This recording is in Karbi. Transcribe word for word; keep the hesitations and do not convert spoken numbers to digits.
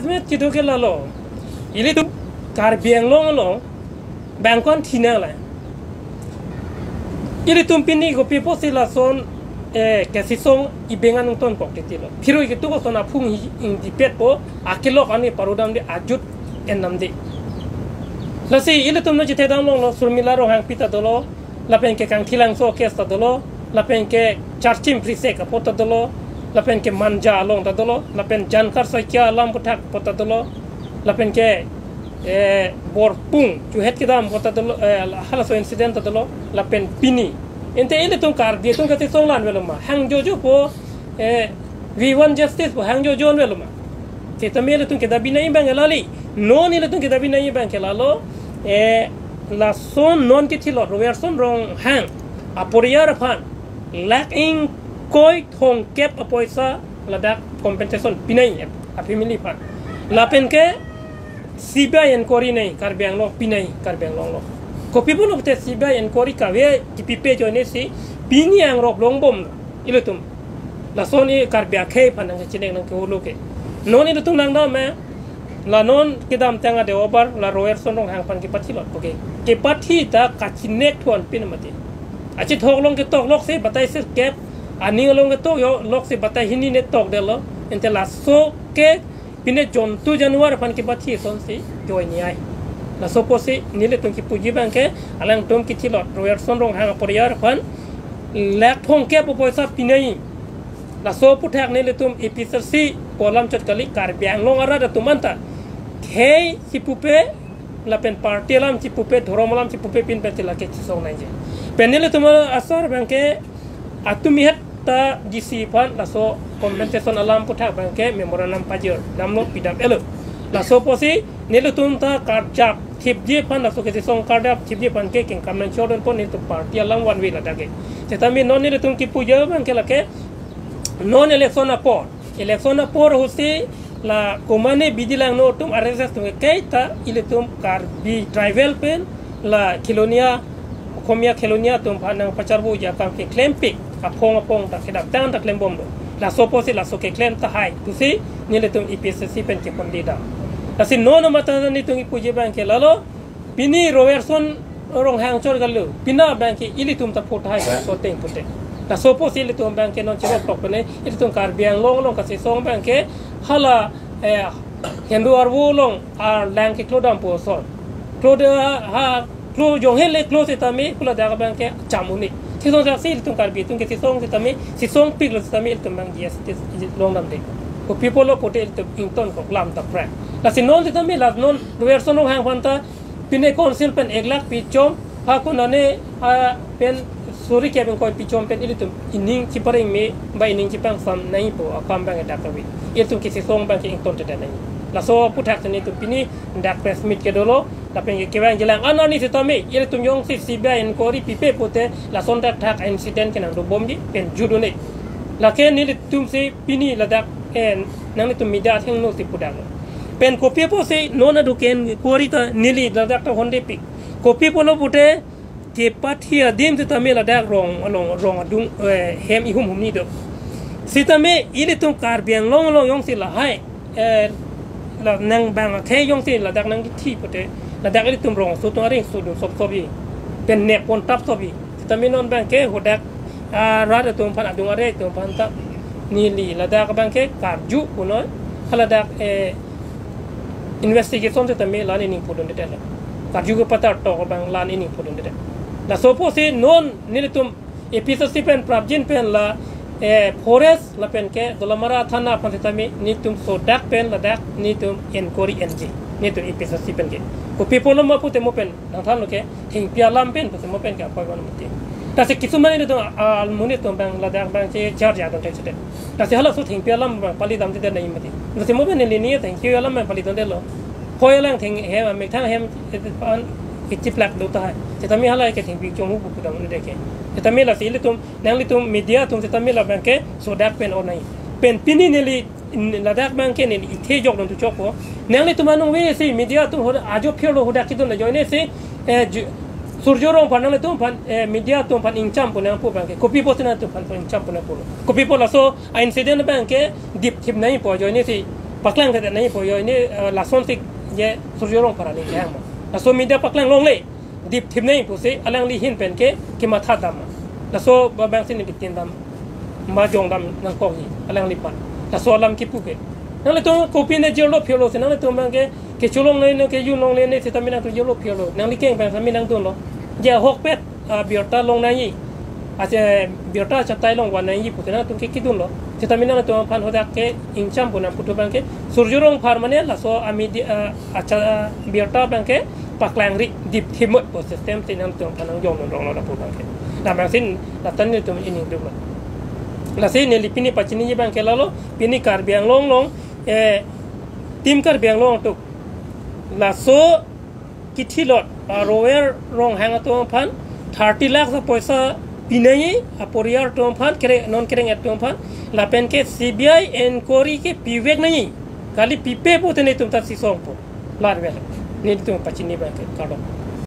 Met kedo ke lalo. Ilitum Karbi Anglong along bangkon thina la. Ilitum pini kopi apotsi lason, eh, kesisong ibengan ungton kok titi lo. Phirui ketu koson aphung hi ingdipet po, akelok ani parudam de ajut enam de. Lasi ilitum no chithedam longlo, Surmila Ronghangpi ta dolo, lapen ke Kangthilangso case ta dolo, lapen ke Charchim Prisek apot ta dolo, lapen ke Manja along ta dolo, lapen Jankar Saikia alam aphuthak apot ta dolo, lapen ke, eh, Borpung chuhet kedam apot ta dolo, eh, halaso incident ta dolo, lapen pini. Ante ilitum Karbi atum kesisong la-an avelo ma. Hang jojo po, eh, we want justice po, hang jojo an avelo ma. Setame ilitum kedabi nangji abang ke lali. Non ilitum kedabi nangji abang ke lalo, eh, lason non kethilot Robertson Ronghang aporiar aphan lakh ingkoi thomkep apoisa ladak compensation pinangji a-family aphan. Lapen ke C B I inquiry nangji Karbi Anglong, pinangji Karbi Anglong along. Kopi pulote C B I inquiry kave kipipe ajoine si pini angrop longbom ilitum. Lason i Karbi akhei aphan nangkachineng nangkeholo ke. Non ilitum langdam me, la non kedamtang a Deobar la Robertson Ronghang aphan kepathilot. Okay. Kepathi ta kachinek thuan pin mati. Achithok along ketok lok se batai sirkep, aning along ketok jo lok se batai hini ne tokdetlo. Ante laso ke pine jontu januar aphan kepathi asonsi joine ai. Laso apotsi nelitum kipuji abang ke alangtum kethilot Robertson Ronghang aporiar aphan lakh thomkep apoisa pinangji. Laso aphuthak nelitum A P H L C pu alam chot kali, Karbi Anglong arat atum anta khei chipupe lapen party alam chipupe, dhorom alam chipupe pinpen si lake chisong nangji. Pen nelitum asar abang ke atum ihet ta D C aphan laso compensation alam aphuthak abang ke memorandum pajir damlo, pidam-etlo. Laso apotsi nelitum ta karjap thipji aphan, laso kesisong karjap thipji aphan ke kengkam nangchodun pon nelitum party alam one way ladak ke. Setame non nelitum kipuji abang ke lake non election apor. Election apor ahutsi la komane bidi langno atum R S S atum ke kaita ilitum Karbi tribal pen la Khilonia, Khomia Khilonia atum aphan nangpacharboji akam keklempik, aphong aphong ta kedamtang ta klembomlo. Laso apotsi laso keklem tahai pusi nelitum A P H L C pen kepon dida. Lasi non amat ta nelitum kipuji abang ke lalo, pini Robertson Ronghang chot kali, pina abang ke ilitum ta phothai so teng pute. Laso apotsi ilitum abang ke non chirok tok pene, ilitum Karbi Anglong along kesisong abang ke hala, eh, Hindu arvo along arlang keklodam pu ason. Klode ha, klo jong hele klo setame, kula dak abang ke cham un-e. Chisong saksi ilitum Karbi atum kesisong setame, sisongpiklo setame ilitum abang G S T longdamde. Kopi pulo pute ilitum ingtonkok, lam ta prak. Lasi non setame la non Robertson Ronghang aphan ta pine council pen ek lakh pichom, ha konane, ha pen suri kep ingkoi pichom pen ilitum ining chipareng me ba ining chipangsam nangpo akam abang dak kave. Ilitum kesisong abang ke ingtontedet nangji. Laso aphuthak si nelitum pini dak press meet kedolo, lapen ke kevang jilang anani setame ilitum jongsi C B I inquiry pipe pute lason dak thak incident ke nangdobomji pen jut un-e. Lake nelitum si pini ladak, eh, nanglitum media athengno si pudaklo. Pen kopi apotsi non adu ke inquiry ta neli ladak ta hondepik. Kopi pulo pute kepathi adim setame ladak rong, along, rong adung, eh, hem ihum humni do. Setame ilitum Karbi Anglong along jongsi lahai, eh, la nang bang akhei jongsi ladak nangkithi pute, ladak ilitum rongso atum areng sodun sopsopi, pen nep pontap sopi. Setame non abang ke hadak, ah, rat atum aphan, adung are atum aphan ta neli ladak abang ke karju punoi, haladak, eh, investigation setame la-an ining pudundedetlo. Karju kepatar tok abang la-an ining pudundedet. Laso apotsi non nelitum A P H L C pen prapjin pen la, eh, forest lapen ke Dolamara thana aphan setame nelitum sodak pen ladak nelitum inquiry enji. Nelitum A P H L C pen ke. Kopi pulo ma pute mo pen nangthanlo ke thengpi alam pen pute mo pen ke apoi van mati. Lasi kisuman nelitum, ah, almuni atum abang ladak abang che charge adon thek sete. Lasi halaso thengpi alam abang palidamdedet nangji mati. Lasi mo pen neli ne thengpi alam abang palidamdetlo. Poi alang theng hem, methang hem, eh, an kechiplak do tahai. Setame hala ke thengpi chonghu pu pudamde ke. Setame lasi ilitum, nanglitum media atum setame la abang ke sodak pen onai. Pen pini neli, in, ladak abang ke neli ithe jokdun tu chokpo. Nanglitum anong ve si media atum hoda ajo phirlo hadak kidun ajoine si, eh, ju-, Surjya Rong aphan nanglitum aphan, eh, media atum aphan ingcham pu nangpu abang ke. Kopi pusi nangtum aphan ingcham pu nangpulo. Kopi pu laso a-incident abang ke dipthip nangpo ajoine si Paklang kete nangji pu yo, ini, eh, lason tik je Surjya Rongphar aning kehang ma. Laso media paklang longle, dipthip nangji pusi alangli ahin pen ke kematha dam ma. Laso abang si nelitum dam, majong dam nangkokji alangli aphan. Laso alam kipu ke. Nanglitum kopine jirlo phirlo si nanglitum abang ke, kecholong nangji, kejun longle ne sitame nangtum jirlo phirlo. Nangli keng abang sami nangdunlo. Je ahokpet, ah, birta long nangji. Ase birta chatai long van nangji pusi nangtum ke kedunlo. Sitame nangtum aphan hadak ke ingcham pu nang putu abang ke Surjya Rongphar mane laso a media, ah, acha, ah, birta abang ke paklangri dipthip mot pu system si nangtum aphan nangjong non rong lo lapu abang ke. Lam abang si lata nelitum ining duklo. Lasi neli pini pachiniji abang ke lalo, pini Karbi Anglong along, eh, Team Karbi Anglong atum laso kithilot, ah, Roel Ronghang atum aphan thirty lakhs apoisa pi nangji, aporial atum aphan, kere, non kereng atum aphan, lapen ke C B I inquiry ke pivek nangji, kali pipe pute netum ta chesongpo. Larvel, netum pachini abang ke kardom.